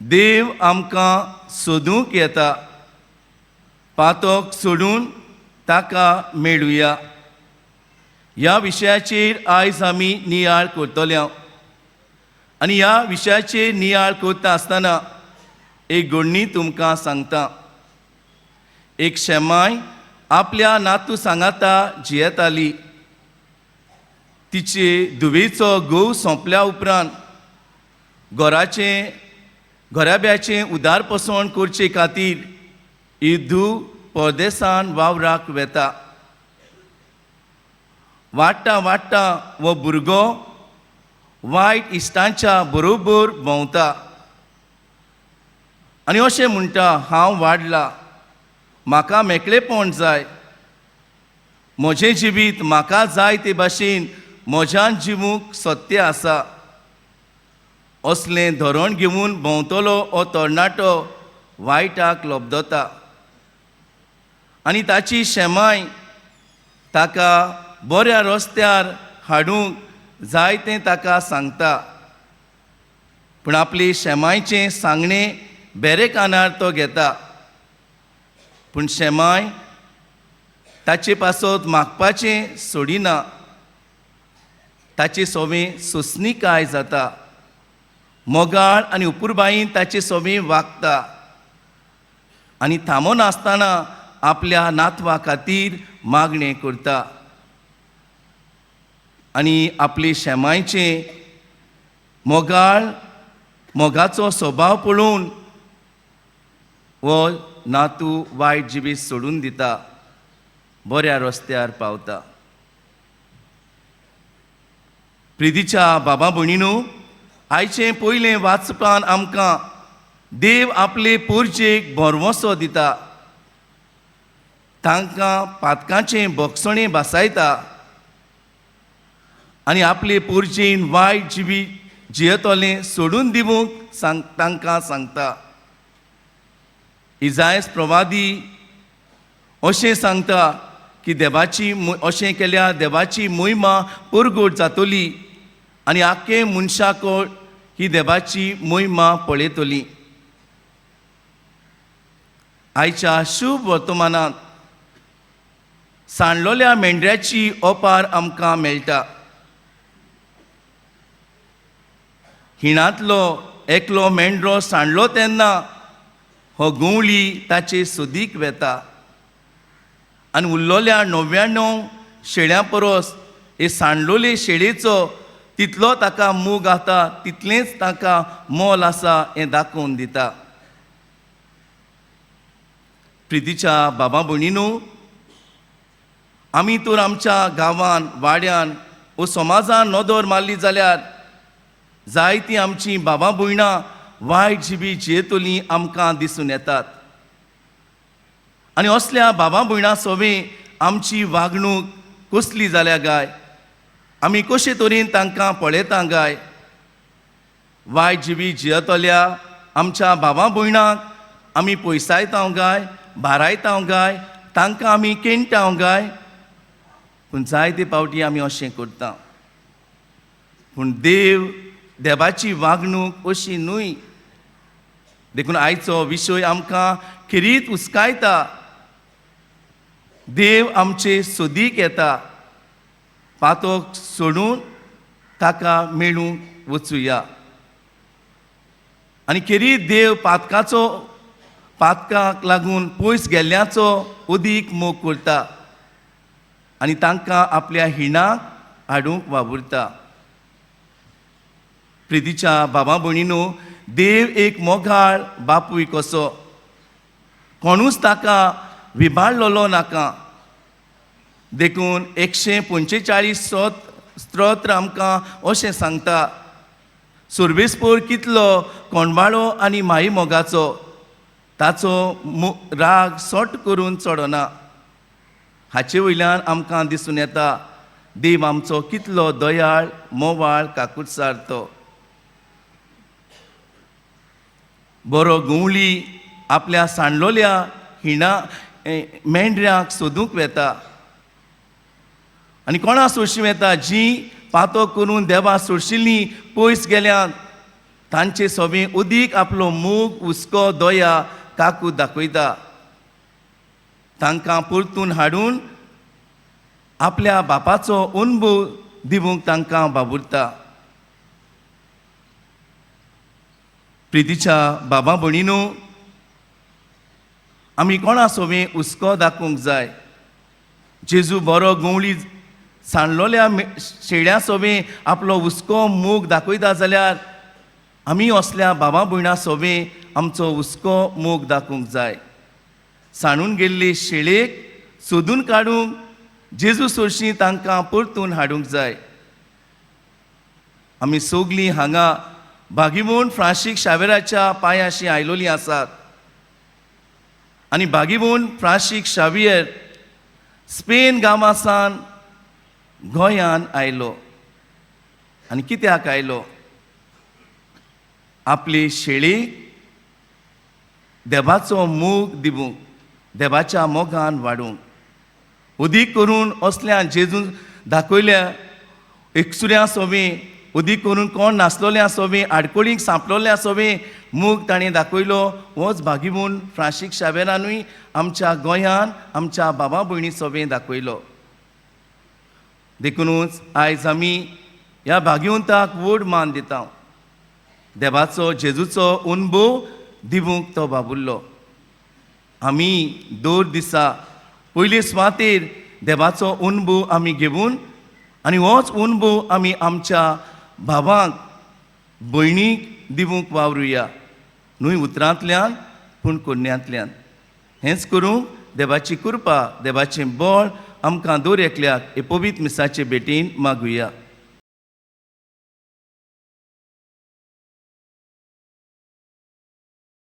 देव आमकां सोदूंक येता. पातक सोडून ताका मेळुया. ह्या विशयाचेर आयज आमी नियाळ करतले. आनी ह्या विशयाचेर नियाळ करता आसतना एक घडणी तुमकां सांगता. एक शेमाय आपल्या नातू सांगाता जियेताली. तिचे धुवेचो घोव सोंपल्या उपरांत घराचें घराब्याचें उदारपसण करचे खातीर ही धूव परदेसान वावराक वेता. वाडटा वाडटा हो भुरगो वायट इश्टांच्या बरोबर भोंवता आनी अशें म्हणटा, हांव वाडला, म्हाका मेकळेपण जाय, म्हजें जिवीत म्हाका जाय ते भाशेन म्हज्यान जिवूंक सत्य आसा. असलें धोरण घेवन भोंवतलो हो तरणाटो वायटाक लब्दता आनी ताची शेमाय ताका बऱ्या रस्त्यार हाडूंक जाय तें ताका सांगता. पूण आपली शेमायचें सांगणें बेरे कानार तो घेता. पूण शेमाय ताचे पासत मागपाचें सोडिना. ताचे सोवें सोंसणीकाय जाता. मोगाळ आनी अपुरबायेन ताचे सोवें वागता आनी थांबनासतना आपल्या नातवा खातीर मागणें करता आनी आपले शेमायचें मोगाळ मोगाचो स्वभाव पळोवन हो नातू वायट जिवीत सोडून दिता, बऱ्या रस्त्यार पावता. प्रितीच्या बाबा भयणीनू, आयचें पयलें वाचपान आमकां देव आपले पोरजेक भरवंसो दिता, तांकां पातकांचें भोगसणें भासायता आनी आपले पोरजेन वायट जिवीत जियेतलें सोडून दिवंक सांग तांकां सांगता. इजायस प्रवादी अशें सांगता की देवाची अशें केल्यार देवाची मोहिमा परगट जातली आनी आख्खे मनशाक ही देवाची मोहिमा पळयतली. आयच्या शुभ वर्तमानांत सांडलोल्या मेंढऱ्याची ओपार आमकां मेळटा. हिणांतलो एकलो मेंढरो सांडलो तेन्ना हो गंवळी ताचे सोदीक वेता आनी उरलोल्या 99 शेळ्यां परस हे सांडलोले शेळेचो तितलो ताका मोग आता, तितलेंच ताका मोल आसा हें दाखोवन दिता. प्रितीच्या बाबा भयणीनू, आमी तर आमच्या गांवान वाड्यान वो समाजान नदर मारली जाल्यार जायतीं आमचीं बाबा भयणां वायट जिबी जियेतलीं आमकां दिसून येतात. आनी असल्या बाबा भयणां सोवें आमची वागणूक कसली जाल्या गाय, आमी कशे तरेन तांकां पळयता गाय? वायट जिवी जियेतल्या आमच्या बाबा भयणांक आमी पयसायता गाय, भारायता गाय, तांकां आमी केणटा गाय. पूण जायते फावटी आमी अशें करता. पूण देव देवाची वागणूक अशी न्हय. देखून आयचो विशय आमकां खेरीत उस्कायता. देव आमचे सोदीक येता, पातक सोडून ताका मेळूंक वचुया. आनी खेरीत देव पातकाचो पातकाक लागून पयस गेल्ल्याचो अदीक मोग करता आनी तांकां आपल्या हिणाक हाडूंक वावुरता. प्रितीच्या बाबा भयणीनू, देव एक मोगाळ बापूय कसो, कोणूच ताका विबाडलेलो नाका. देखून 145 स्तोत्र आमकां अशें सांगता, सुर्वेसपोर कितलो कोणबाळो आनी माई मोगाचो, ताचो राग सट करून चडना. हाचे वयल्यान आमकां दिसून येता देव आमचो कितलो दयाळ, मोवाळ, काकुटसार तो. बरो गंवळी आपल्या सांडलोल्या हिणा मेंढऱ्यांक सोदूंक वेता आनी कोणा सोडशी वेता, जीं पातो करून देवा सोडशिल्लीं पयस गेल्यात तांचे सोबे अदीक आपलो मोग, हुस्को, दया, काकूत दाखयता. तांकां परतून हाडून आपल्या बापाचो अनुभव दिवंक तांकां बाबुरता. प्रितीच्या बाबा भयणीनू, आमी कोणा सोबे हुस्को दाखोवंक जाय. जेजू बरो गवळी सांडलोल्या शेळ्या सोबे आपलो हुस्को मोग दाखयता जाल्यार आमी असल्या बाबा भयणा सोबे आमचो हुस्को मोग दाखोवंक जाय. सांडून गेल्ली शेळेक सोदून काडूंक जेजू सोरशी तांकां परतून हाडूंक जाय. आमी सगलीं हांगा भागीवून फ्रांशीक शावेराच्या पांयाशी आयलोलीं आसात आनी भागीवून फ्रांशीक शावियर स्पेन गांवासान गोंयान आयलो. आनी कित्याक आयलो? आपली शेळी देवाचो मोग दिवूंक, देवाच्या मोगान वाडूंक. अदीक करून असल्या जेजून दाखयल्या एकसुऱ्या सोबी, अदीक करून कोण नासलोल्या सोबी, आडकोळीक सांपलोल्या सोबी मोग ताणें दाखयलो. होच भागीवून फ्रांशीक शावेरानूय आमच्या गोंयान आमच्या बाबा भयणी सोबे दाखयलो. देखुनूच आयज आमी ह्या भाग्यवंताक व्हड मान दिता. देवाचो जेजूचो अनुभव दिवूंक तो बाबुल्लो. आमी दर दिसा पयले सुवातेर देवाचो अनुभव आमी घेवन आनी होच अनुभव आमी आमच्या भावांक भयणीक दिवूंक वावरुया, न्हय उतरांतल्यान पूण कोन्यांतल्यान. हेंच करूंक देवाची कृपा, देवाचें बळ आमकां दर एकल्याक हे पवित्र मिसाचे भेटीन मागुया.